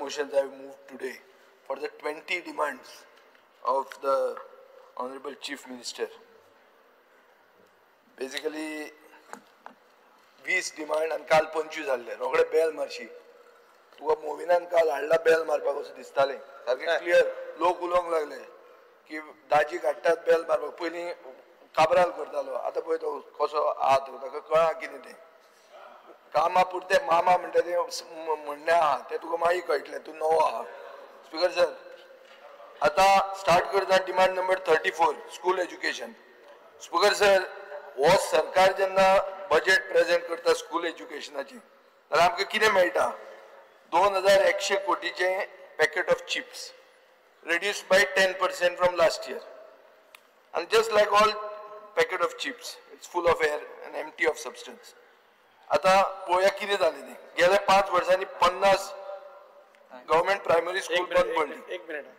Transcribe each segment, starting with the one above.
motions I move today for the 20 demands of the Honorable Chief Minister. Basically 20 demand आनी काल 25 जाल्ले. रोखडे बेल मारशी तुका मोविनान काल हाडला बेल मारपाक असो दिसतालें. सारकें क्लियर लोक उलोवंक लागले की दाजी काडटात बेल मारपाक. पयलीं काबराल करतालो, आतां पळय तो कसो आहा तो, ताका कळ्ळां कितें तें. कामा पुरतें मामा म्हणटा तें म्हणणें आहा तें तुका मागीर कळटलें, तूं नवो आहा. स्पीकर सर, आतां स्टार्ट करता demand number 34 school education. Speaker sir, हो सरकार जेन्ना बजेट प्रेजेंट करता स्कूल एज्युकेशनाची जाल्यार आमकां कितें मेळटा? 2100 कोटीचें packet of chips reduced by 10% from last year. And just like all packet of chips, it's full of air and empty of substance. आतां पळोवया कितें जालें तें. गेल्या 5 वर्सांनी 50 गव्हर्मेंट प्रायमरी स्कूल बंद पडली. एक minute.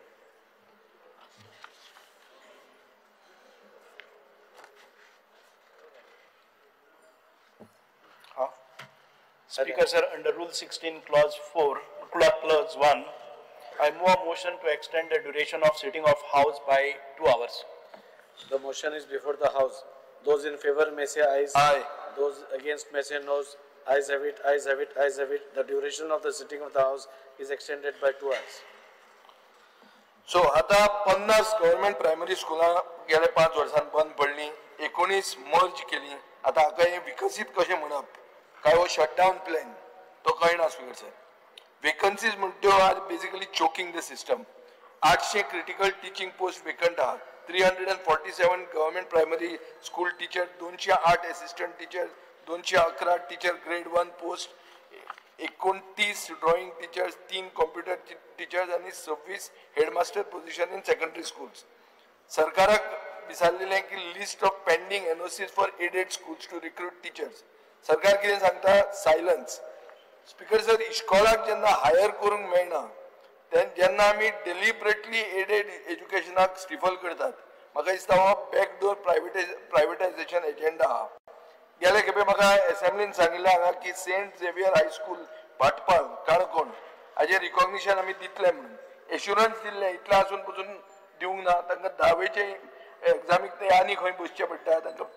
Speaker sir, under Rule 16, Clause 4, Clause 1, I move a motion to extend the duration of sitting of House by 2 hours. The motion is before the House. Those in favor may say ayes. Aye. Those against may say noes. Ayes have it, ayes have it, ayes have it. The duration of the sitting of the House is extended by 2 hours. So, आता 50 government primary स्कुलां गेल्या 5 वर्सांत बंद पडली, 19 मर्ज केली. आतां हाका हें विकसीत कशें म्हणप? काय हो शटडावन प्लॅन तो कळना. स्पीकर सर, वेकन्सीज म्हणटा त्यो are basically choking the system. 800 critical teaching post vacant आहा. 347 government primary school teacher, 208 assistant teacher, 211 teacher grade 1 post, 29 drawing teachers, 3 computer teachers आनी 26 headmaster position in secondary schools. सरकाराक विचारलेलें की list of pending NOCs for aided schools to recruit teachers. सरकार कितें सांगता? Silence. Speaker sir, इश्कोलाक जेन्ना higher करूंक मेळना जेन्ना आमी डेलिबरेटली एडेड एज्युकेशनाक स्टिफल करतात, म्हाका दिसता हो बॅकडोर प्रायवेटायझेशन एजेंडा आहा. गेले खेपे म्हाका एसेंब्लीन सांगिल्लें हांगा की Saint Xavier high school Bhatpal Canacona हाजें रिकॉग्निशन आमी दितले म्हणून एश्युरन्स दिल्लें, इतलें आसून पसून दिवंक ना. तांकां 10वेचे एग्जामीक ते आनी खंय बसचें पडटा, तांकां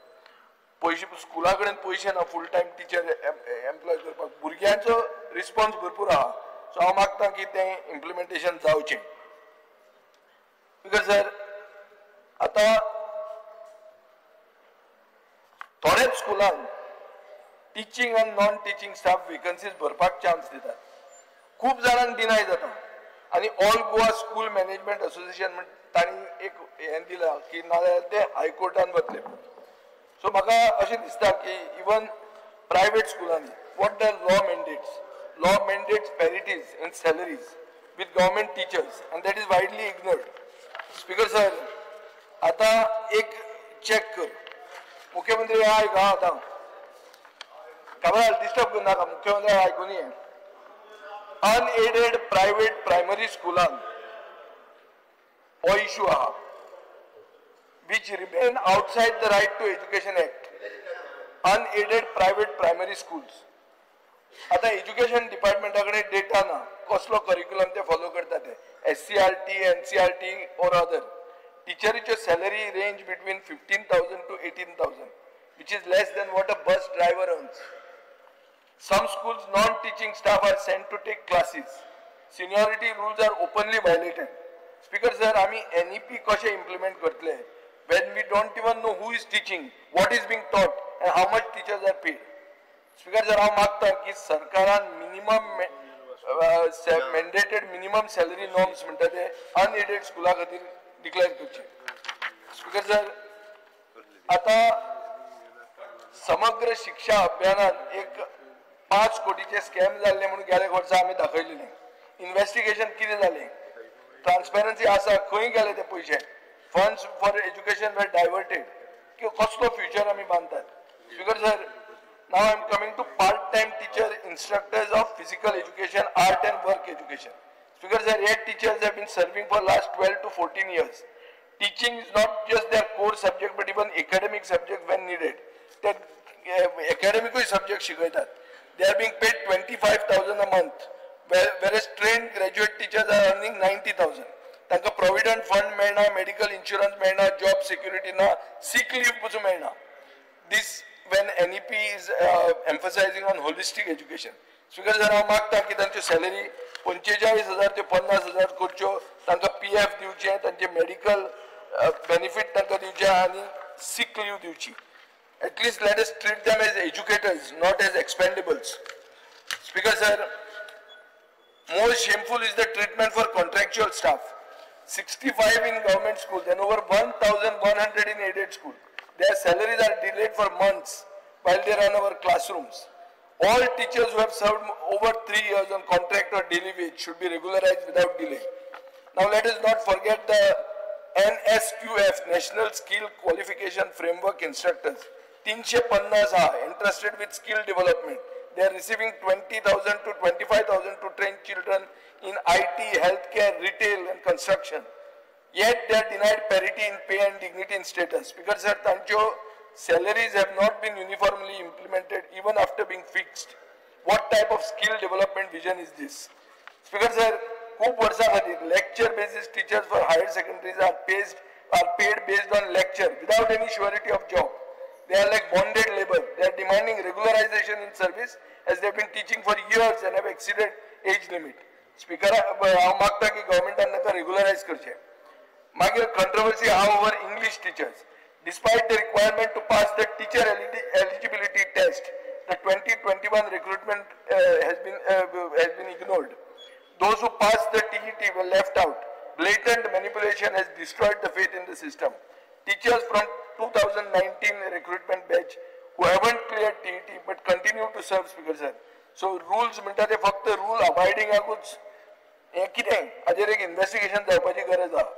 पयशे स्कुला कडेन पयशे ना फूल टायम टिचर एम्प्लॉय करपाक. भुरग्यांचो रिस्पॉन्स भरपूर आहा. सो हांव मागता की तें इम्प्लिमेंटेशन जावचें. Because sir, आतां थोड्याच स्कुलांक टिचींग आनी नॉन टिचींग स्टाफ वेकन्सीज भरपाक चान्स दितात, खूब जाणांक डिनाय जाता. आनी all Goa school management association म्हण तांणी एक हें दिलां की नाजाल्यार ते हायकोर्टान वतले. सो म्हाका अशें दिसता की इवन प्रायवेट स्कुलांनी what the law mandates, law mandates parities in salaries with government teachers and that is widely ignored. Speaker sir, आतां एक चॅक कर. मुख्यमंत्री आयक हा, आतां काबार डिस्टर्ब करनाका. मुख्यमंत्री आयकून ये. अनएडेड प्रायवेट प्रायमरी स्कुलांक हो इशू आहा, which remain outside the Right to Education Act. Unaided private primary schools. आतां एज्युकेशन डिपार्टमेंटा कडेन डेटा ना कसलो करिक्युलम ते फॉलो करता ते, SCERT, NCERT or other. टिचरीच्यो salary range between 15,000 to 18,000, which is less than what a bus driver earns. Some schools non-teaching staff are sent to take classes. Seniority rules are openly violated. Speaker sir, आमी NEP कशें implement करतले when we don't even know who is teaching, what is being taught and how much teachers are paid? Speaker sir, हांव मागता की सरकारान minimum mandated minimum salary norms म्हणटा ते unaided स्कुला खातीर डिक्लेअर करचे. स्पीकर सर, आतां समग्र शिक्षा अभियानान एक 5 कोटीचे स्कॅम जाल्ले म्हणून गेल्या वर्सा आमी दाखयलेलें. इन्वेस्टिगेशन कितें जालें? ट्रान्सपेरन्सी आसा? खंय गेले ते पयशे? Funds for education were diverted. कसलो फ्युचर आमी बांदतात? Speaker sir, now I am coming to part time teacher instructors of physical education, art and work education. Speaker sir, hey teachers have been serving for last 12 to 14 years. Teaching is not just their core subject but even academic subject when needed. ते academic subject शिकयतात. They are being paid 25,000 a month, whereas trained graduate teachers are earning 90,000. तांकां provident fund मेळना, medical insurance मेळना, job security ना, सीक leave पसून मेळना. This when NEP is emphasizing on holistic education. Speaker sir, हांव मागता की तांच्यो सॅलरी 45,000 ते 50,000 करच्यो, तांकां पीएफ दिवचें, तांचे मेडिकल बेनिफीट तांकां दिवचें आनी सीक लीव दिवची. At least let us treat them as educators, not as expendables. Speaker sir, more shameful is the treatment for contractual staff. 65 in government schools and over 1,100 in aided school. Their salaries are delayed for months while they run our classrooms. All teachers who have served over 3 years on contract or daily wage should be regularized without delay. Now let us not forget the NSQF, National Skill Qualification Framework instructors. 350 are entrusted with skill development. They are receiving 20,000 to 25,000 to train children in IT, healthcare, retail and construction. Yet they are denied parity in pay and dignity in status. Because sir, tancho salaries have not been uniformly implemented even after being fixed. What type of skill development vision is this? Speaker sir, खूप वर्सां खातीर lecture basis teachers for higher secondaries are paid based on lecture without any surety of job. They are like bonded labor. They are demanding regularization in service as they have been teaching for years and have exceeded age limit. Speaker, हांव मागता की गव्हर्मेंटान तांकां रेगुलरायज करचें. मागीर controversy आहा over English teachers. Despite the requirement to pass the teacher eligibility test, the 2021 recruitment has been ignored. Those who passed the TET were left out. Blatant manipulation has destroyed the faith in the system. Teachers from 2019 recruitment batch who haven't cleared TET but continue to serve, Speaker sir. So rules म्हणटा ते फक्त rule abiding आकूच हें कितें हाजेर एक investigation जावपाची गरज आहा.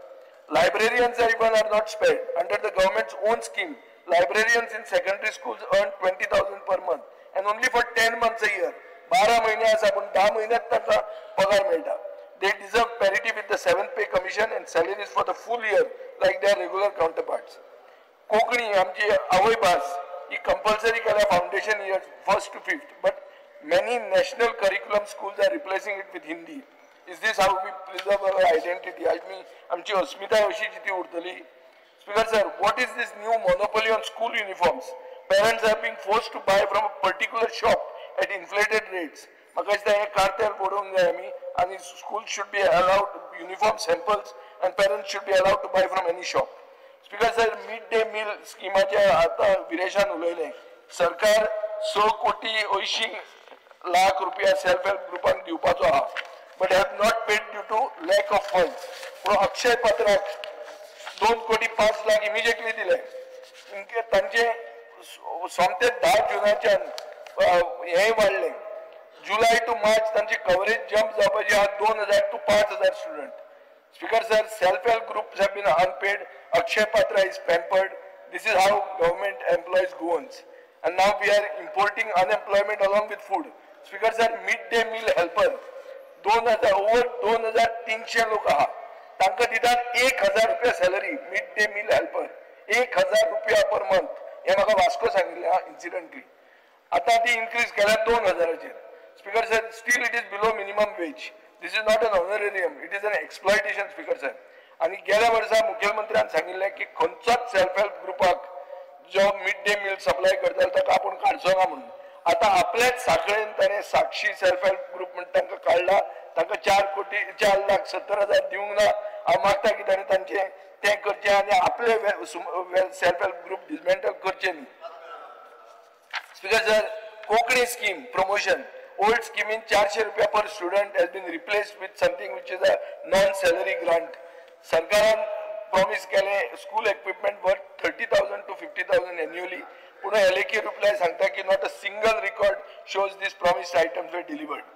Librarians even are not spared. Under the government's own scheme, librarians in secondary schools earn 20,000 per month and only for 10 months a year. 12 महिने आसा पूण 10 म्हयन्यात तांकां पगार मेळटा. They deserve parity with the 7th pay commission and salaries for the full year like their regular counterparts. Konkani आमची आवयभास ही compulsory केल्या foundation year 1st to 5th, but many national curriculum schools are replacing it with Hindi. Is this how we preserve our identity? आमी आमची अस्मिताय अशी ती उरतली? Speaker sir, what is this new monopoly on school uniforms? Parents are being forced to buy from a particular shop at inflated rates. म्हाका दिसता हें कार्तेल बरोवंक जाय आमी आनी school should be allowed uniform samples and parents should be allowed to buy from any shop. Speaker sir, mid day meal स्किमाचें आतां विरेशान उलयलें. सरकार 6,80,00,000 रुपया सेल्फ हेल्प ग्रुपांक दिवपाचो आहा, but have not paid due to lack of funds. पूण अक्षय पात्राक 2,05,00,000 immediately दिले. तांचे सोमते 10 जुनाच्यान हें वाडलें. जुलय टू मार्च तांची कवरेज जम्प जावपाची आहा 2,000 to 5,000 student. Speaker sir, self help groups have been unpaid. Akshaya Patra is pampered. This is how government employs Goans. And now we are importing unemployment along with food. Speaker sir, mid day meal helper 2,000 over 2,300 लोक आहा, तांकां दितात 1,000 रुपया salary. Mid day meal helper 1,000 रुपया per month. हें म्हाका वास्को सांगिल्लें आहा इन्सिडंटली. आतां ती इन्क्रीज केल्या 2,000चेर. Speaker sir, still it is below minimum wage. This is not an honorarium, it is an exploitation. Speaker sir, आनी गेल्या वर्सा मुखेलमंत्र्यान सांगिल्लें की खंयचोच सेल्फ हेल्प ग्रुपाक जो मिड डे मील सप्लाय करतालो ताका आपूण काडचो ना म्हणून. आतां आपल्याच साखळेन ताणें साक्षी सेल्फ हेल्प ग्रुप म्हण तांकां काडला. तांकां 4,470,000 दिवंक ना. हांव मागता की ताणें तांचें तें करचें आनी आपले सेल्फ हेल्प ग्रुप डिसमेंटल करचें न्ही. Speaker sir, Konkani scheme promotion. Old scheme in 400 रुपया per student has been replaced with something which is a non salary grant. सरकारान प्रॉमिस केलें school equipment worth 30,000 to 50,000 annually. पूण लेखी reply सांगता की not a single record shows this promised items were delivered.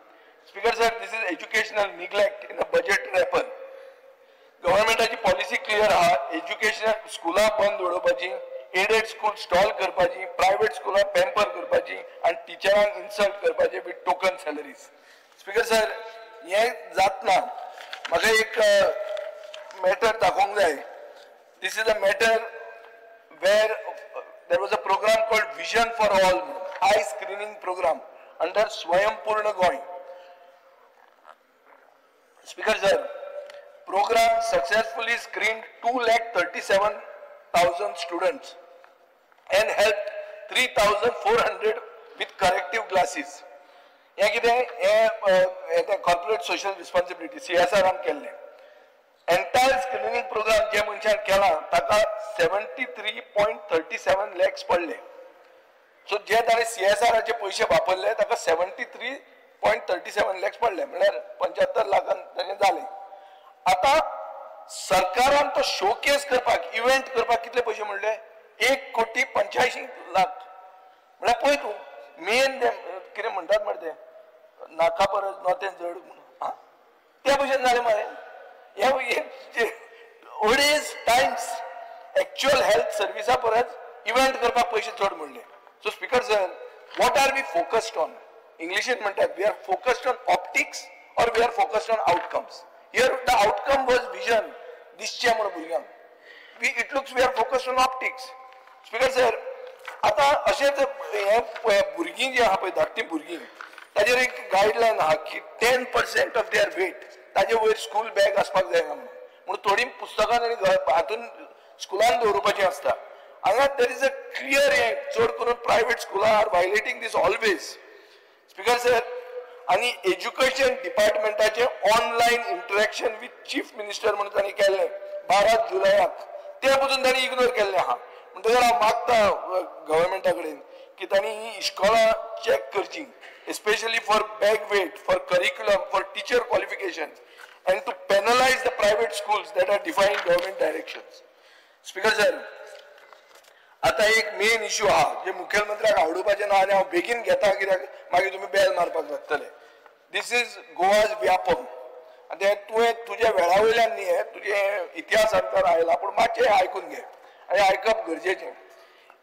Speaker sir, this is educational neglect in a budget wrapper. गव्हर्मेंटाची policy clear आहा, educational स्कुलां बंद उडोवपाची, एडेड स्कूल स्टॉल करपाची, private स्कुलां पॅम्पर करपाची आनी टिचरांक इन्सल्ट करपाचे with token salaries. Speaker sir, हें जातना म्हाका एक मॅटर दाखोवंक जाय. This is a matter where there was a program called Vision for All, eye screening program under Swayampurna Goa. Speaker sir, program successfully screened 2,37,000 students and helped 3,400 with corrective glasses. हें कितें हें corporate social responsibility CSR केल्लें. Entire screening programme जे मनशान केला ताका 73.37 lakhs पडले. So जे ताणें CSRाचे पयशे वापरले ताका 73.37 lakhs पडले, म्हणल्यार 75 लाखान ताणें जालें. आतां सरकारान तो शोकेस करपाक, इव्हेंट करपाक कितले पयशे म्हणले? 1,85,00,000. म्हळ्यार पळय तूं मेन कितें म्हणटात मरे ते नाका परस नोतें जड म्हणून, त्या भशेन जालें मरे. हे अडेज टायम्स एक्च्युअल हेल्थ सर्विसा परस इव्हेंट करपाक पयशे चड म्हणले. So speaker sir, what are we focused on? इंग्लिशीन म्हणटात we are focused on optics or we are focused on outcomes. Here the outcome was vision दिसचें म्हणून भुरग्यांक. It looks we are focused on optics. Speaker sir, आतां अशेंच हें भुरगीं जी आहा पळय धाकटीं भुरगीं, ताजेर एक गायडलायन आहा की 10% ऑफ their wait ताजे वयर स्कूल बॅग आसपाक जायना म्हणून. म्हणून थोडीं पुस्तकां आनी हातून स्कुलान दवरुपाचीं आसता. हांगा there is a clear हें, चड करून प्रायवेट स्कुलां are violating this always. Speaker sir, आनी education डिपार्टमेंटाचें online interaction with chief minister म्हणून तांणी केल्लें 12 जुलयाक, तें पसून तांणी इग्नोर केल्लें आहा. म्हणटकीर हांव मागता गव्हर्मेंटा कडेन की तांणी ही इश्कोलां चॅक करचीं, especially for bag weight, for curriculum, for teacher qualifications, and to penalize the private schools that are defying government directions. Speaker sir, आतां एक मेन इश्यू आहा जे मुखेलमंत्र्याक आवडुपाचें ना आनी हांव बेगीन घेता कित्याक मागीर तुमी बेल मारपाक लागतले. This is Goa's Vyapam. आनी तें तुवें तुज्या वेळा वयल्यान न्ही, हें तुजें इतिहास आमकां आयला, पूण मातशें आयकून घे आनी आयकप गरजेचें.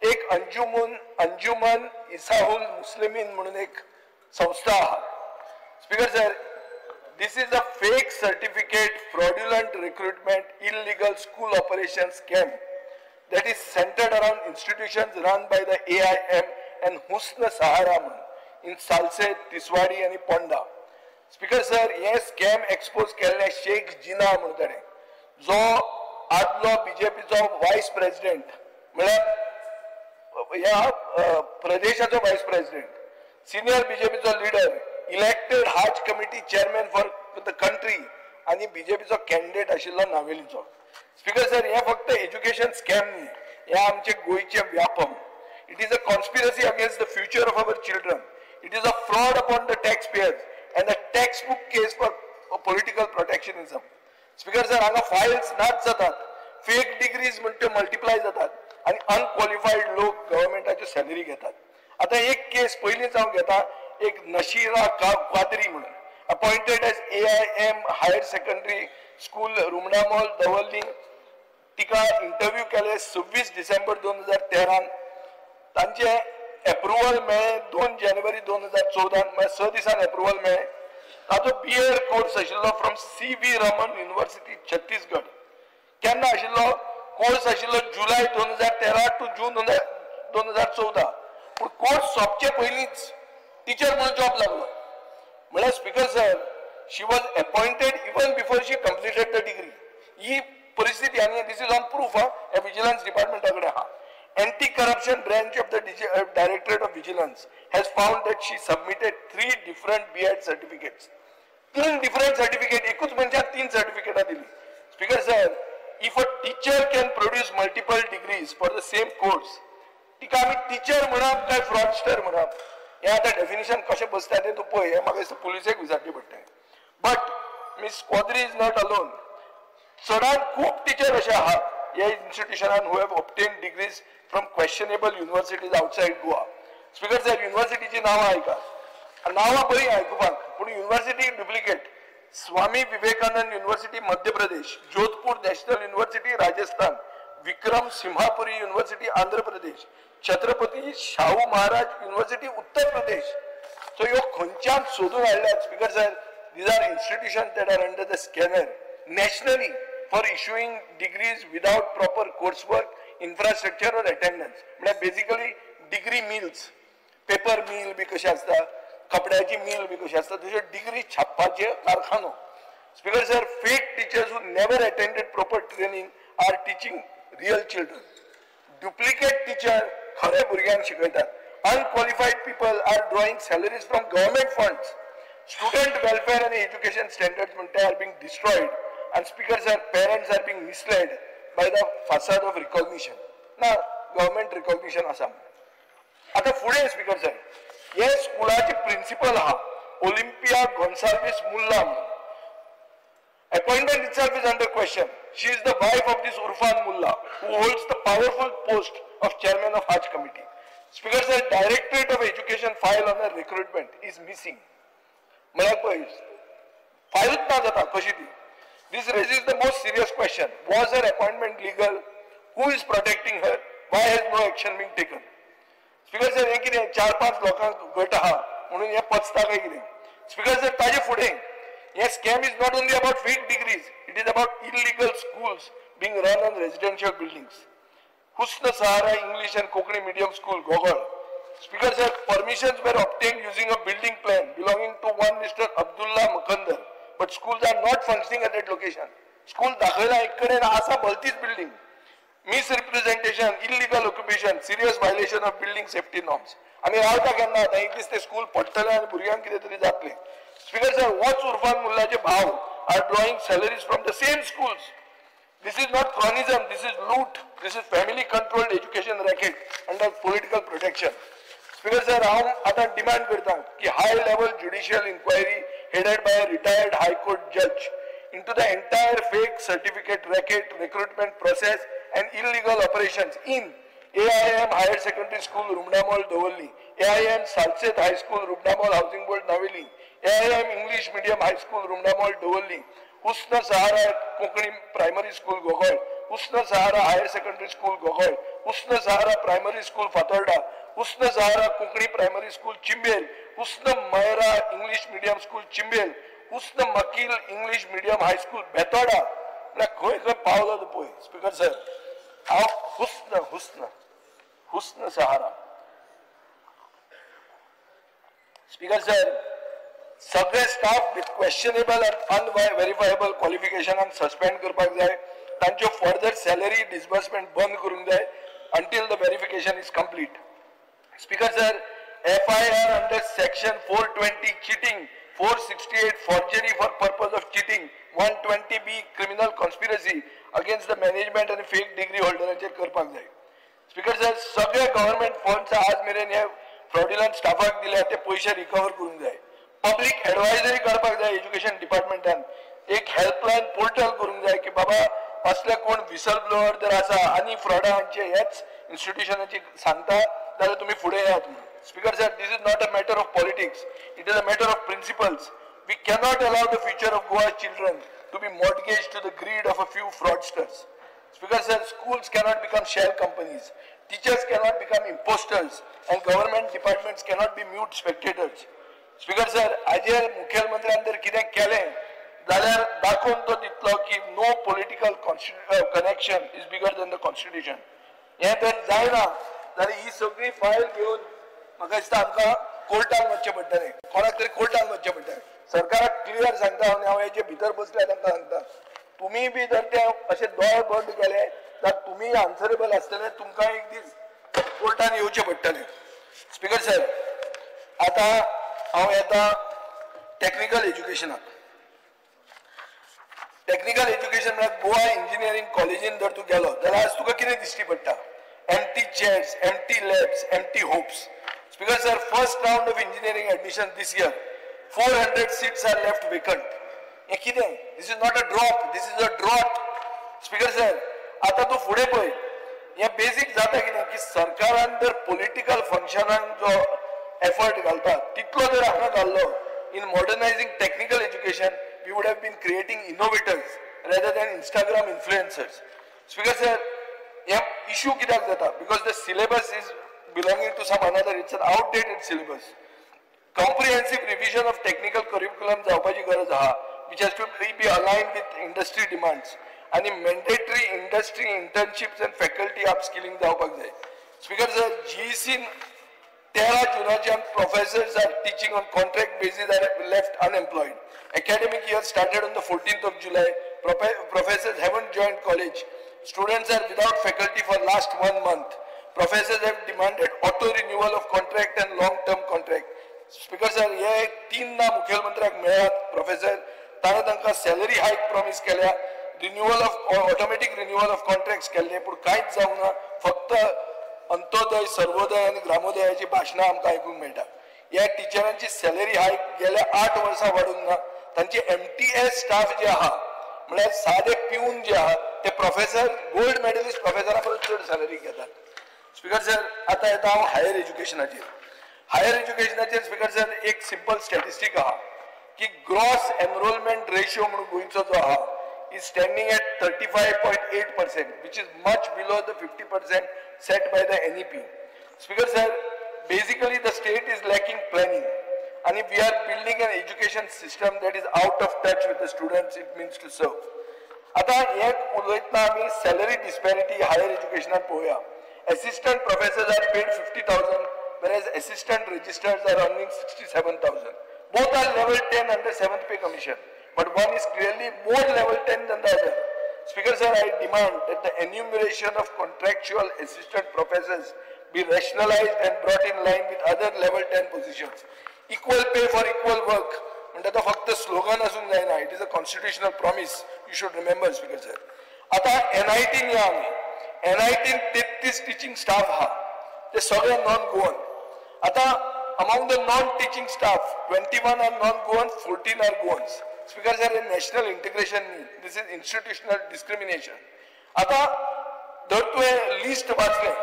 एक अंजुमन इसाहुल मुस्लिमीन म्हणून एक संस्था आहा. Speaker sir, this is a fake certificate, fraudulent recruitment, illegal school operation scam that is centered around institutions run by the AIM and Husn Sahara in Salcete, Tiswadi and Ponda. Speaker sir, हे scam expose केल्ले शेख जिना म्हणून ताणें, जो आदलो बीजेपीचो voice president, म्हळ्यार ह्या प्रदेशाचो vice president, senior बीजेपीचो leader, elected Haj committee chairman for the country आनी बीजेपीचो कॅन्डिडेट आशिल्लो नावेलीचो. स्पीकर सर, हें फक्त एज्युकेशन स्कॅम न्ही, हें आमचें गोंयचें Vyapam. It is a conspiracy against the future of our children. It is a fraud upon the tax payers and a text book case for political protectionism. Speaker sir, हांगा Fayol's नाच जातात, fake degrees म्हण त्यो multiply जातात आनी अनक्वॉलिफायड लोक गव्हर्मेंटाच्यो salary घेतात. आतां एक केस पयलींच हांव घेता, एक नशिरा कादरी म्हणून, appointed as AIM higher secondary school Rumdamol Davorlim, तिका इंटरव्यू केले 26 डिसेंबर 2013, तांचे एप्रुवल मेळ्ळें 2 जानेवारी 2014, म्हळ्यार 6 दिसान एप्रुवल मेळ्ळें. ताचो BEd course आशिल्लो from CV Raman university Chhattisgarh. केन्ना आशिल्लो कोर्स? आशिल्लो जुलय 2013 टू जून 2014. पूण कोर्स सोंपचे पयलींच टिचर म्हणून जॉब लागलो. म्हळ्यार speaker sir, she was appointed even before she completed the degree. ही परिस्थिती आनी this is on proof हा, ह्या विजिलन्स डिपार्टमेंटा कडेन आहा. Anti corruption branch of the directorate of vigilance has found that she submitted 3 different BEd certificates. 3 different certificate, एकूच मनशाक 3 सर्टिफिकेटां दिली. Speaker sir, if a teacher can produce multiple degrees for the same course, तिका आमी teacher म्हणप काय fraudster म्हणप, हें आतां डेफिनेशन कशें बसता तें तूं पळय. हें म्हाका दिसता पुलिसेक विचारचें पडटलें. But Miss Quadri is not alone. चडान खूब टिचर अशे आहात ह्या इन्स्टिट्युशनान who have obtained degrees from questionable universities outside Goa. Speaker sir, युनिव्हर्सिटीची नांवां आयका, नांवां बरीं आयकुपाक, पूण university duplicate. Swami Vivekananda university Madhya Pradesh, Jodhpur national university Rajasthan, Vikram Simhapuri university Andhra Pradesh, Chhatrapati Shahu Maharaj university Uttar Pradesh. So ह्यो खंयच्यान सोदून हाडल्यात? Speaker sir, these are institutions that are under the scanner nationally for issuing degrees without proper coursework, infrastructure or attendance. म्हळ्यार basically degree mills, paper mill बी कशें आसता, कपड्याची मिल बी कशी आसता, तशें डिग्री छापपाचे कारखानो. Speaker sir, fake teachers who never attended proper training are teaching real children. Duplicate teacher खरे भुरग्यांक शिकयतात. Unqualified people are drawing salaries from government funds. Student welfare and education standards म्हणटा are being destroyed. And speaker sir, parents are being misled by the facade of recognition. ना government recognition आसा. आतां फुडें speaker sir, हे स्कुलाचे principal आहा Olympia Gonsalves मुल्ला म्हणून. Appointment itself is under question. She is the wife of this Urfan Mulla, who holds the powerful post of chairman of Hajj Committee. Speaker sir, Directorate of Education file on her recruitment is missing. म्हळ्यार पळय फायलूच ना जाता कशी ती. This raises the most serious question. Was her appointment legal? Who is protecting her? Why has no action been taken? Speaker sir, हें कितें 4-5 लोकांक गट आहा म्हणून हें पचता काय कितें? स्पीकर सर, ताजे फुडें हे scam is not only about fake degrees, it is about illegal schools being run on residential buildings. Husn Sahara English and Konkani medium school, Gogol. Speaker sir, permissions were obtained using a building plan belonging to one Mr. Abdullah Makandar, but schools are not functioning at that location. School दाखयला एक कडेन आसा भलतीच building. Misrepresentation, illegal occupation, serious violation of building safety norms. आमी रावता केन्ना आतां एक दीस ते स्कूल पडटलें आनी भुरग्यांक कितें तरी जातलें. स्पीकर सर, होच उर्फान मुल्लाचे भाव are drawing salaries from the same schools. This is not cronyism, this is loot, this is family controlled education racket under political protection. Speaker sir, हांव आतां डिमांड करता की high level judicial inquiry headed by a retired high court judge into the entire fake certificate racket, recruitment process and illegal operations in AIM Higher Secondary School, Rumdamol, Davorlim, AIM Salcete High School, Rumdamol Housing Board, Navelim, AIM English Medium High School, Rumdamol, Davorlim, Husn Sahara Konkani Primary School, Gogol, Husn Sahara Higher Secondary School, Gogol, Husn Sahara Primary School, Fatorda, Husn Sahara Konkani Primary School, Chimbel, Husn Maira English Medium School, Chimbel, Husn Makil English Medium High School, Betorda. म्हळ्यार खंय खंय पावलो तो पळय. Speaker sir, हांव हुस्न हुस्न हुस्न सहारा. स्पीकर सर, सगळे स्टाफ विथ क्वेश्चनेबल आनी अनव्हेरीफायेबल क्वॉलिफिकेशनाक सस्पेंड करपाक जाय. तांच्यो फर्दर सॅलरी डिसबर्समेंट बंद करूंक जाय until the verification is complete. Speaker sir, FIR under section 420 cheating, 468 forgery for purpose of cheating, 120B criminal conspiracy against the management and fake degree होल्डरांचेर करपाक जाय. Speaker sir, सगळे government funds आज मेरेन हे fraudulent स्टाफाक दिल्या ते पयशे रिकवर करूंक जाय. पब्लीक एडवायजरी करपाक जाय एज्युकेशन डिपार्टमेंटान. एक हेल्पलायन पोर्टल करूंक जाय की बाबा असले कोण विसल ब्लोअर जर आसा आनी फ्रॉडांचे हेच इन्स्टिट्युशनाची सांगता जाल्यार तुमी फुडें येयात म्हणून. Speaker sir, this is not a matter of politics, it is a matter of principles. We cannot allow the future of Goa's children to be mortgaged to the greed of a few fraudsters. Speaker sir, schools cannot become shell companies, teachers cannot become imposters, and government departments cannot be mute spectators. Speaker sir, आजेर मुखेलमंत्र्यान जर कितें केलें जाल्यार दाखोवन तो दितलो की no political connection is bigger than the constitution. हें जर जायना जाल्यार ही सगळी फायल घेवन म्हाका दिसता आमकां कोर्टान वचचें पडटलें, कोणाक तरी कोर्टान वचचें पडटलें. सरकाराक क्लियर सांगता आनी हांव हेजे भितर बसल्या तांकां सांगता, तुमी बी जर ते अशे दोळे बंद केले जाल्यार तुमी आन्सरेबल आसतले, तुमकां एक दीस कोर्टान येवचें पडटलें. स्पीकर सर, आतां हांव येता टॅक्निकल एज्युकेशनाक. टॅक्निकल एज्युकेशन म्हळ्यार गोवा इंजिनियरींग कॉलेजीन जर तूं गेलो जाल्यार आज तुका कितें दिश्टी पडटा? Empty chairs, empty labs, empty hopes. Speaker sir, first round of engineering admission this year, 400 seats are left vacant. हें कितें? This is not a drop, this is a drought. Speaker sir, आतां तूं फुडें पळय, हें बेजीक जाता कितें की सरकारान जर पॉलिटिकल फंक्शनाक जो एफर्ट घालता तितलो जर हांगा घाल्लो in modernising technical education, we would have been creating innovators rather than Instagram influencers. Speaker sir, hey issue कित्याक जाता? Because the syllabus is belonging to some another, it's an outdated syllabus. Comprehensive revision of technical curriculum जावपाची गरज आहा, which has to be aligned with industry demands. आनी mandatory industry internships and faculty upskilling जावपाक जाय. Speaker sir, GEC 13 जुनाच्यान professors are teaching on contract basis are left unemployed. Academic year started on the 14th of July. Professors haven't joined college. Students are without faculty for last 1 month. Professors have demanded auto renewal of contract and long term contract. Speaker sir, हे तीनदा मुखेलमंत्र्याक मेळ्ळात professor, ताणें तांकां salary हायक promise केल्या, renewal of automatic renewal of contracts केल्ले, पूण कांयच जावंक ना. फक्त अंत्योदय, सर्वोदय आनी ग्रामोदयाची भाशणां आमकां आयकूंक मेळटा. ह्या टिचरांची सॅलरी हायक गेल्या 8 वर्सां वाडूंक ना. तांची MTS staff जे आहा, म्हळ्यार सादे पिवन जे आहा ते प्रोफेसर, गोल्ड मेडलिस्ट प्रोफेसरा परस चड सॅलरी घेतात. स्पीकर सर, आतां येता हांव हायर एज्युकेशनाचेर. हायर एज्युकेशनाचेर स्पीकर सर एक सिंपल स्टॅटिस्टीक आहा की ग्रॉस एनरोलमेंट रेशियो म्हणून गोंयचो जो आहा is standing at 35.8%, which is much below the 50% set by the NEP. Speaker sir, basically the state is lacking planning, and if we are building an education system that is out of touch with the students it means to serve. आता एक उलयतना आमी salary डिस्पॅरिटी higher एज्युकेशनात पळोवया. Assistant professors are paid 50,000, whereas assistant registrars are earning 67,000. Both are level 10 under 7th pay commission, but one is clearly more level 10 than the other. Speaker sir, I demand that the enumeration of contractual assistant professors be rationalized and brought in line with other level 10 positions. Equal pay for equal work म्हणटा तो फक्त slogan आसूंक जायना, it is a constitutional promise, you should remember speaker sir. आतां NIT या आमी, NIT 33 teaching staff आहा, ते सगळे नॉन गोवन. आतां among the non-teaching staff, 21 are non-Goans, 14 are Goans. Speaker sir, national integration न्ही, this is institutional discrimination. आतां जर तुवें लिस्ट वाचलें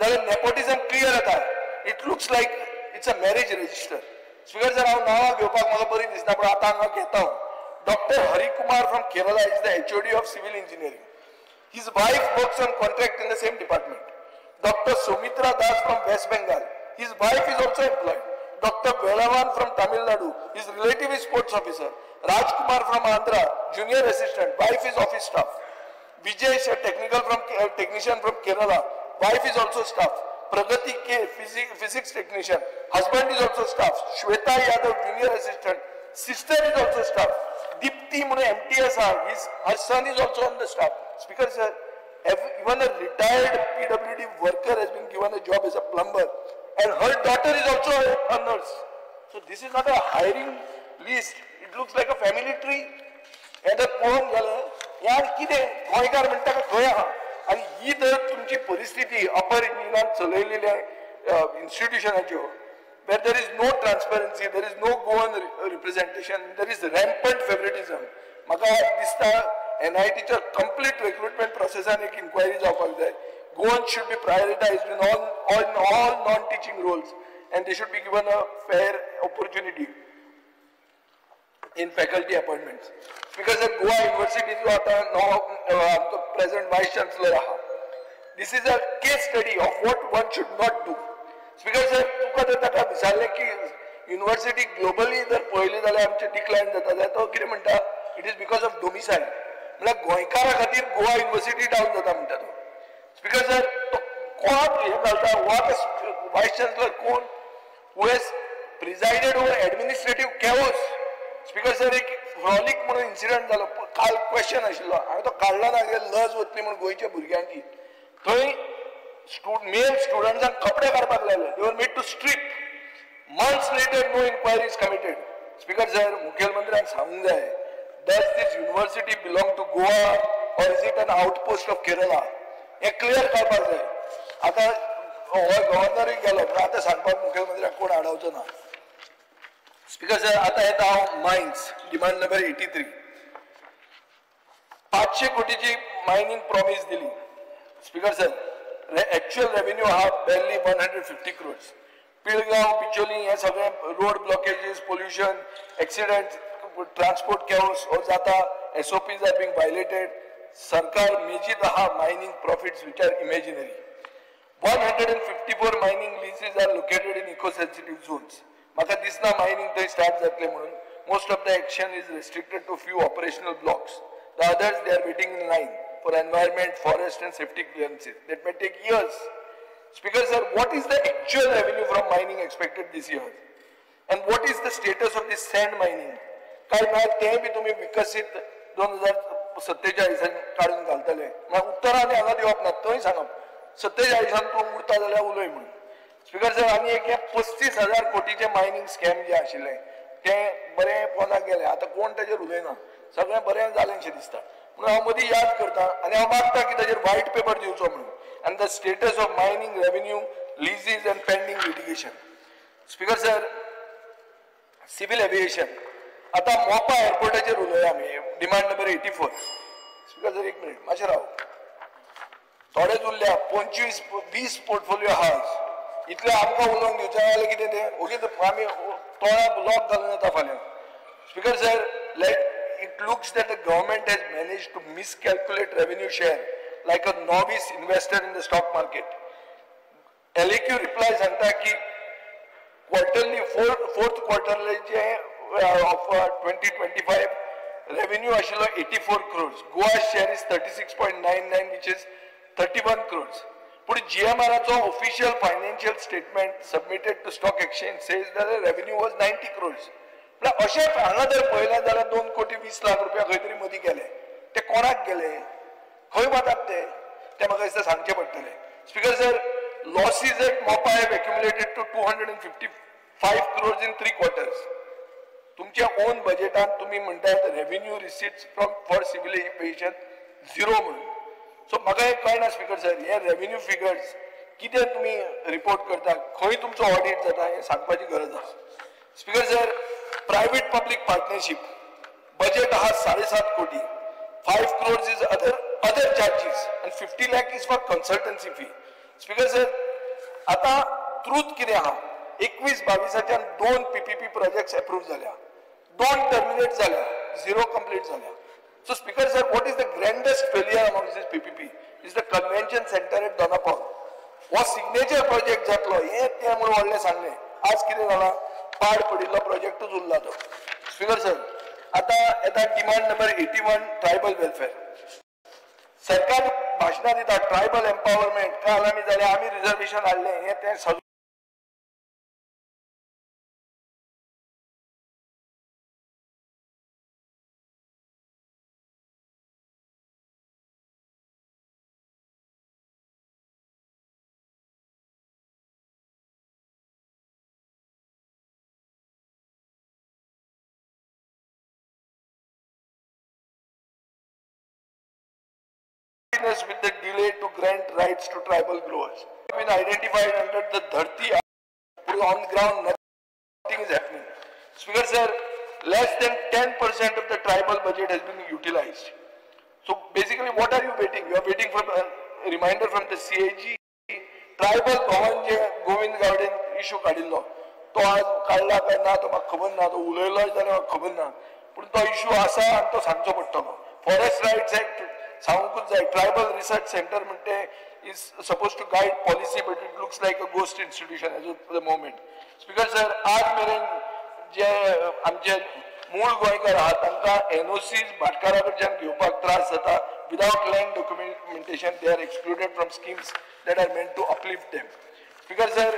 जाल्यार नेपोटिझम क्लियर जाता. It looks like it's a marriage register. Speaker sir, हांव नांवां घेवपाक म्हाका बरी दिसना, पूण आतां हांगा घेता हांव. Doctor Harikumar from Kerala is the HOD of civil engineering. His wife works on contract in the same department. Doctor Sumitra Das from West Bengal, his wife is also employed. Doctor Velavan from Tamil Nadu, his relative is sports officer. Rajkumar from Andhra, junior assistant, wife is office staff. Vijesh, a technician from Kerala, wife is also staff. Pragati K, physics technician, husband is also staff. Shweta Yadav, junior assistant, sister is also staff. Dipti म्हणून MTS आहा, her son is also on the staff. Speaker sir, even a retired PWD worker has been given a job as a plumber, and her daughter is also a nurse. So this is not a hiring list. It looks like a family tree. हें जर पळोवंक गेलें यार कितें गोंयकार म्हणटा खंय आहा. आनी ही जर तुमची परिस्थिती अपर इंजिनान चलयलेल्या इन्स्टिट्युशनाच्यो, where there is no transparency, there is no Goan representation, there is rampant favoritism. म्हाका दिसता NITच्या कंप्लीट रिक्रुटमेंट प्रोसेसान एक इन्क्वायरी जावपाक जाय. Goans should be prioritized in all non-teaching roles, and they should be given a fair opportunity in faculty appointments. Because at Goa University जो आतां नवो आमचो present vice chancellor आहा, this is a case study of what one should not do. Speaker sir, तुका जर ताका विचारलें की युनिव्हर्सिटी ग्लोबली जर पळयली जाल्यार आमचें डिक्लायन जाता जाल्यार तो कितें म्हणटा, it is because of domicile. म्हळ्यार गोंयकारा खातीर गोवा युनिव्हर्सिटी डावन जाता म्हणटा तो. स्पीकर सर, तो कोणाक हें घालता, what vice chancellor कोण who has presided over administrative chaos. Speaker sir, एक फ्रॉलिक म्हणून इन्सिडंट जालो, काल क्वेश्चन आशिल्लो, हांवें तो काडलो ना, लज वतली म्हणून गोंयच्या भुरग्यांची. थंय मेल स्टुडंट्सांक कपडे काडपाक लायले, they were made to strip. Months later no inquiry is committed. Speaker sir, मुखेलमंत्र्यांक सांगूंक जाय, does this university belong to Goa or is it an outpost of Kerala, हें क्लियर करपाक जाय. आतां हो गव्हर्नरूय गेलो, पूण आतां सांगपाक मुखेलमंत्र्याक कोण आडावचो ना. स्पीकर सर, आतां येता हांव मायन्स, डिमांड नंबर 83. 500 कोटीची मायनींग प्रॉमीस दिली. स्पीकर सर, एक्च्युअल रेव्हेन्यू आहा barely 150 crores. Pilgaon, Bicholim हे सगळे road blockages, pollution, accident, transport chaos हो जाता, SOPs are being violated. सरकार मेजीत आहा mining profits which are imaginary. 154 mining leases are located in eco sensitive zones. म्हाका दिसना mining थंय स्टार्ट जातलें म्हणून. Most of the action is restricted to few operational blocks. The others they are waiting in line for environment, forest and safety clearances that may take years. Speaker sir, what is the actual revenue from mining expected this year? And what is the status of this sand mining? काय ना तें बी तुमी विकसीत 2047 काडून घालतले. म्हळ्यार उत्तरां आनी हांगा दिवप ना, थंय सांगप 47 तूं उरता जाल्यार उलय म्हणून. स्पीकर सर, आनी एक हें 35,000 कोटीचें मायनींग स्कॅम जें आशिल्लें तें बरें पोंदाक गेलें. आतां कोण ताजेर उलयना, सगळें बरें जालें शें दिसता. म्हणून हांव मदीं याद करता आनी हांव मागता की ताजेर व्हायट पेपर दिवचो म्हणून, आनी the status of mining revenue, leases and pending litigation. Speaker sir, civil aviation आतां मोपा एअरपोर्टाचेर उलया आमी, डिमांड नंबर 84. स्पीकर सर, एक मिनीट मातशें राव, थोडेच उरल्या, 25-20 पोर्टफोलियो आहा. इतलें आमकां उलोवंक दिवचें जाल्यार कितें तें ओगीच आमी तोंडाक लॉक घालून येता फाल्यां. Speaker sir, let it looks that the government has managed to miscalculate revenue share like a novice investor in the stock market. LAQ reply सांगता की क्वॉर्टरली फोर्थ क्वॉर्टरलीचे ऑफ 2025 रेव्हेन्यू आशिल्लो 84 crores, Goa share is 36.99 which is 31 crores. पूण जीएमआराचो official financial statement submitted to stock exchange says that revenue was 90 crores. म्हळ्यार अशें हांगा जर पळयलें जाल्यार 2,20,00,000 रुपया खंय तरी मदीं गेले. ते कोणाक गेले, खंय वतात ते, ते म्हाका दिसता सांगचें पडटलें. Speaker sir, losses at Mopa have accumulated to 255 crores in 3 quarters. तुमच्या ओन बजेटान तुमी म्हणटात revenue receipts from for civil aviation 0 म्हणून. सो म्हाका एक कळना स्पीकर सर, हे रेव्हेन्यू फिगर्स कितें तुमी रिपोर्ट करता, खंय तुमचो ऑडिट जाता हें सांगपाची गरज आसा. Speaker sir, private public partnership budget आहा 7.5 कोटी, 5 crores is other charges आनी 50 lakh is for consultancy fee. Speaker sir, आतां ट्रूथ कितें आहा, 21-22 2 PPP projects approve जाल्या, 2 टर्मिनेट जाल्या, 0 कंप्लीट जाल्या. So speaker sir, what is the grandest failure amongst this PPP is the convention centre at Dona Paula. हो signature project जातलो हें तें म्हणून व्हडलें सांगलें, आज कितें जालां, पाड पडिल्लो प्रोजेक्टूच उरला तो. स्पीकर सर, आतां येता डिमांड नंबर 81, ट्रायबल वेलफेअर. सरकार भाशणां दिता ट्रायबल एम्पावरमेंट, काल आमी जाल्यार आमी रिजर्वेशन हाडलें हें तें सगळें. With the delay to grant rights to tribal growers. Been identified under the Dharti on ground, nothing is happening. Speaker sir, less than 10% of the tribal budget has been utilized. So basically, what are you waiting? You are waiting for a reminder from the CAG. Tribal Bhavan जे गोविंद गावडेन issue काडिल्लो तो आज काडला काय ना तो म्हाका खबर ना, तो उलयलो जाल्यार म्हाका खबर ना, पूण तो इशू आसा आनी तो सांगचो पडटलो. फॉरेस्ट रायट्स एक्ट सांगूंकूच जाय. ट्रायबल रिसर्च सेंटर म्हणटे is suppose to guide policy, but it looks like a ghost institution as of the moment. Speaker sir, आज मेरेन जे आमचे मूळ गोंयकार आहात तांकां एनओसीज भाटकारा कडच्यान घेवपाक त्रास जाता. Without land documentation they are excluded from schemes that are meant to uplift them. Speaker sir,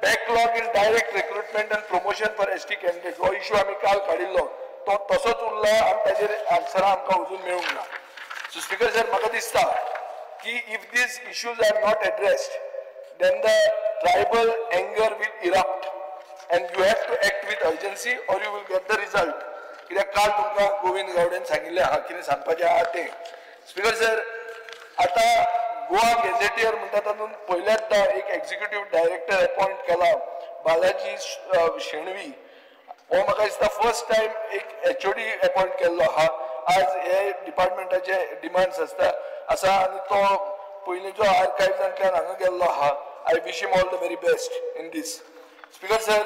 backlog in direct recruitment and promotion for ST candidate हो इशू आमी काल काडिल्लो तो तसोच उरला आनी ताजेर आन्सरां आमकां अजून मेळूंक ना. सो स्पीकर सर, म्हाका दिसता की if these issues are not addressed then the tribal anger will erupt and you have to act with urgency or you will get the result. कित्याक काल तुमकां गोविंद गावडेन सांगिल्लें आहा कितें सांगपाचें आहा तें. स्पीकर सर, आतां गोवा गॅझेटियर म्हणटा तातूंत पयल्याच एक एक्झिक्युटीव डायरेक्टर अपॉयंट केला, बालाजी शेणवी. हो म्हाका दिसता फर्स्ट टायम एक HOD appoint केल्लो आहा. आज हे डिपार्टमेंटाचे डिमांड्स आसता आसा आनी तो पयलींचो आर्कायव्सांतल्यान हांगा गेल्लो आहा. I wish him all the very best in this. Speaker sir,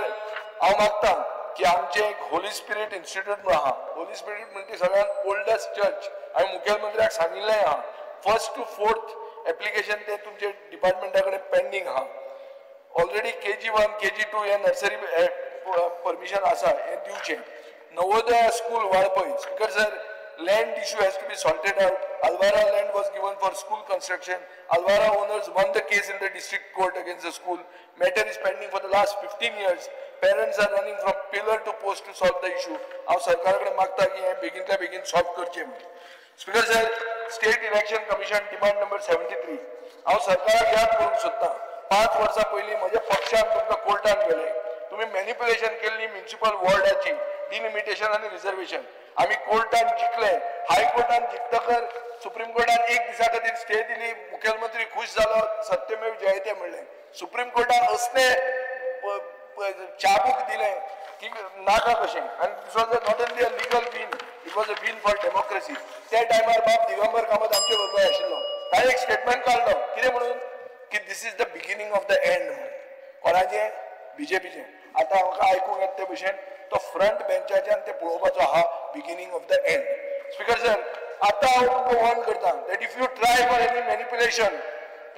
हांव मागता की आमचें एक होली स्पिरीट इन्स्टिट्यूट म्हणून आहा. होली स्पिरीट म्हणजे सगळ्यांत ओल्डस्ट चर्च. हांवें मुखेलमंत्र्याक सांगिल्लें आहा, 1st to 4th application ते तुमचे डिपार्टमेंटा कडेन पेंडींग आहा. ऑलरेडी KG1 KG2 हे नर्सरी परमिशन आसा, हें दिवचें. Navodaya school Valpoi. Speaker sir, land issue has to be sorted out. Alvara land was given for school construction. Alvara owners won the case in the district court against the school. Matter is pending for the last 15 years. Parents are running from pillar to post to solve the issue. हांव सरकारा कडेन मागता की हें बेगीनच्या बेगीन solve करचें म्हणून. Speaker sir, state election commission demand number 73. हांव सरकाराक याद करूंक सोदतां, 5 वर्सां पयलीं म्हज्या पक्षान तुमकां कोर्टान व्हेलें. तुमी मॅनिप्युलेशन केल्ली म्युनिसिपल वॉर्डाची, डिलिमिटेशन आनी रिजर्वेशन. आमी कोर्टान जिखले. हायकोर्टान जिखतकर सुप्रीम कोर्टान एक दिसा खातीर स्टे दिली. मुखेलमंत्री खुश जालो, सत्यमेव जयते म्हणलें. सुप्रीम कोर्टान असले चाबूक दिलें की नाका कशें. आनी this was not only a legal win, it was a win for democracy. त्या टायमार बाब दिगंबर कामत आमचे बरोबर आशिल्लो. ताणें एक स्टेटमेंट काडलो, कितें म्हणून की this is the beginning of the end म्हणून. कोणाचें? बीजेपीचें. आतां म्हाका आयकूंक येता ते भशेन तो फ्रंट बेंचाच्यान ते पळोवपाचो आहा, beginning of the end. Speaker sir, आतां हांव तुमकां वॉर्न करता that if you try for any manipulation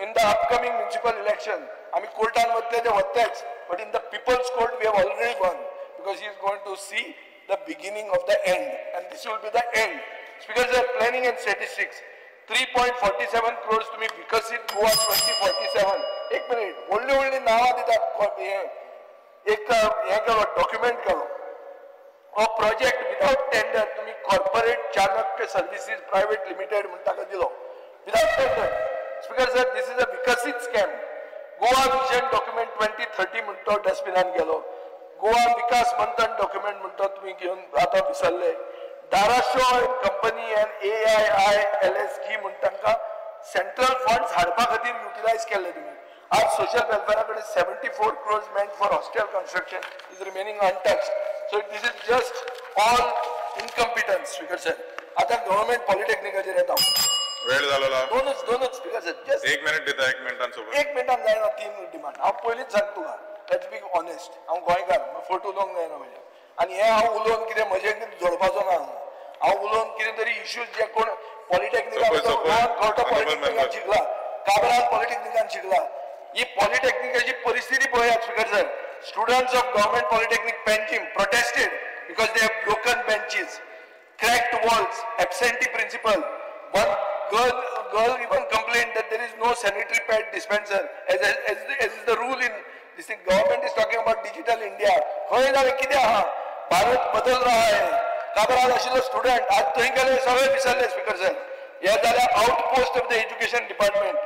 in the upcoming municipal election, आमी कोर्टान वतले ते वतलेच, but in the people's court we have already won, because he is going to see the beginning of the end and this will be the end. Speaker sir, planning and statistics 3.47 crores तुम्ही विकसित गोवा 2047. एक minute, व्हडली व्हडली नांवां दितात. एक हें केलो, डॉक्युमेंट केलो, हो प्रोजेक्ट विदाउट टेंडर तुम्ही corporate Chanakya services private limited म्हणून ताका दिलो without tender. Speaker sir, this is a Viksit scam. Goa vision document 2030 म्हणतो डस्टबिनान गेलो. गोवा विकास मंथन डॉक्युमेंट म्हणतो तुम्ही घेवन आतां विसरले. Darashaw and company and AIILSG म्हण तांकां सेंट्रल फंड्स हाडपा खातीर युटिलायज केल्ले तुमी. आज सोशल वेलफेरा कडेन 74 crores meant for hostel construction is remaining untouched. So this is just all incompetence. Speaker sir, आतां गव्हर्मेंट पॉलिटेक्निकाचेर येता. वेळ जालो. दोनच स्पीकर सर, जस्ट एक मिनिट दिता. एक मिनटान सोबत एक मिनटान जायना. 3 डिमांड हांव पयलींच सांगता तुका, let's be honest. हांव गोंयकार, फोटो उलोवंक जायना म्हजें. आनी हें हांव उलोवन कितें म्हजें कितें जोडपाचो ना. हांव उलोवन कितें तरी इश्यूज जे कोण पॉलिटेक्निकान, गोवान कळटो पॉलिटेक्निकान शिकला, काब्राल पॉलिटेक्निकान शिकला. ही पॉलिटेक्निकाची परिस्थिती पळयात speaker sir. Students of government polytechnic Panjim protested because they have broken benches, cracked walls, absentee principal. One girl even complained that there is no sanitary pad dispenser, as is the rule in this thing. Government is talking about digital India. खंय जालें कितें आहा, भारत बदल रहा है. काब्राल आशिल्लो student आज थंय गेले, सगळे विसरले. स्पीकर सर, हे जाल्यार outpost of the education department,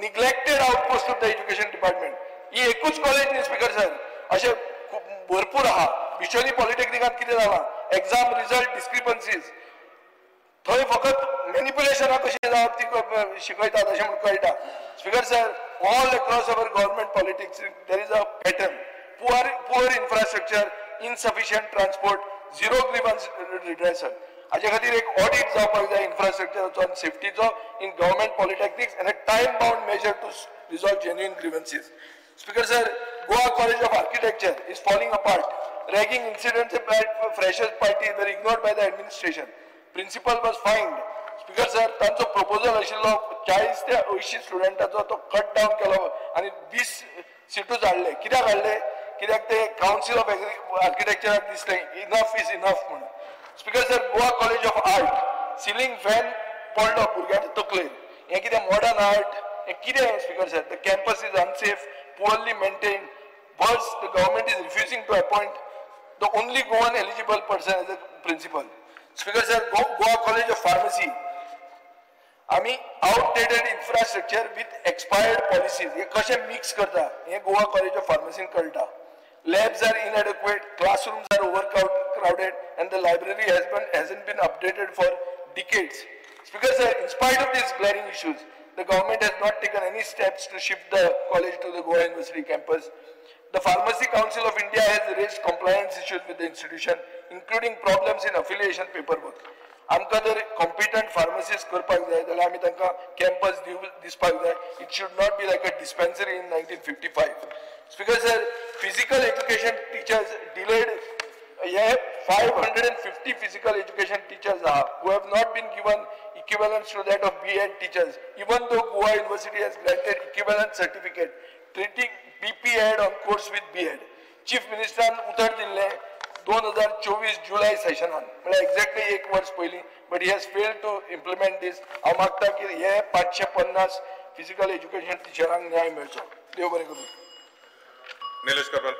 neglected outpost of the education department. ही एकूच कॉलेज न्ही स्पीकर सर, अशें भरपूर आहा. बिचोली पॉलिटेक्निकांत कितें जालां, एग्जाम रिजल्ट डिस्क्रिपन्सीज, थंय फकत मॅनिप्युलेशनां कशीं जावप ती शिकयतात अशें म्हूण कळटा. Speaker sir, all across our government politics there is a pattern. Poor infrastructure, insufficient transport, zero grievance redressal. हाजे खातीर एक ऑडिट जावपाक जाय इन्फ्रास्ट्रक्चराचो आनी सेफ्टीचो in government polytechnics and a time bound measure to resolve genuine grievances. Speaker sir, Goa college of architecture is falling apart. Ragging incidents at freshers party were ignored by the administration. Principal was fined. Speaker sir, तांचो proposal आशिल्लो 40 ते 80 स्टुडंटाचो, तो cut down केलो आनी 20 सिटूच हाडले. कित्याक हाडले? कित्याक ते कावन्सील ऑफ आर्किटेक्चराक दिसलें इनफ is enough म्हणून. Speaker sir, Goa college of art ceiling fan पडलो भुरग्यांच्या तकलेर. हें कितें मॉडर्न आर्ट, हें कितें? Speaker sir, the campus is unsafe, poorly maintained. Worse, the government is refusing to appoint the only Goan eligible person as a principal. Speaker sir, Goa college of pharmacy, आमी outdated infrastructure with expired policies हे कशें mix करता हें Goa college of फार्मसीन कळटा. Labs are inadequate, classrooms are overcrowded and the library hasn't been updated for decades. Speaker sir, in spite of these glaring issues, the government has not taken any steps to shift the college to the Goa University campus. The Pharmacy Council of India has raised compliance issues with the institution, including problems in affiliation paperwork. आमकां जर competent pharmacist करपाक जाय जाल्यार आमी तांकां campus दिसपाक जाय. It should not be like a dispensary in 1955. Speaker sir, physical education teachers delayed. हे 550 फिजिकल एज्युकेशन टिचर्स आहा who have not been given equivalence to that of B.Ed teachers, even though Goa University has granted equivalent certificate treating BPEd on course with B.Ed. Chief Ministeran उतर दिल्लें 2024 जुलय सेशनान, म्हळ्यार exactly एक वर्स पयलीं, but he has failed to implement this. हांव मागता की हे 550 फिजिकल एज्युकेशन टिचरांक न्याय मेळचो. देव बरें करूं. निलेश काब्राल.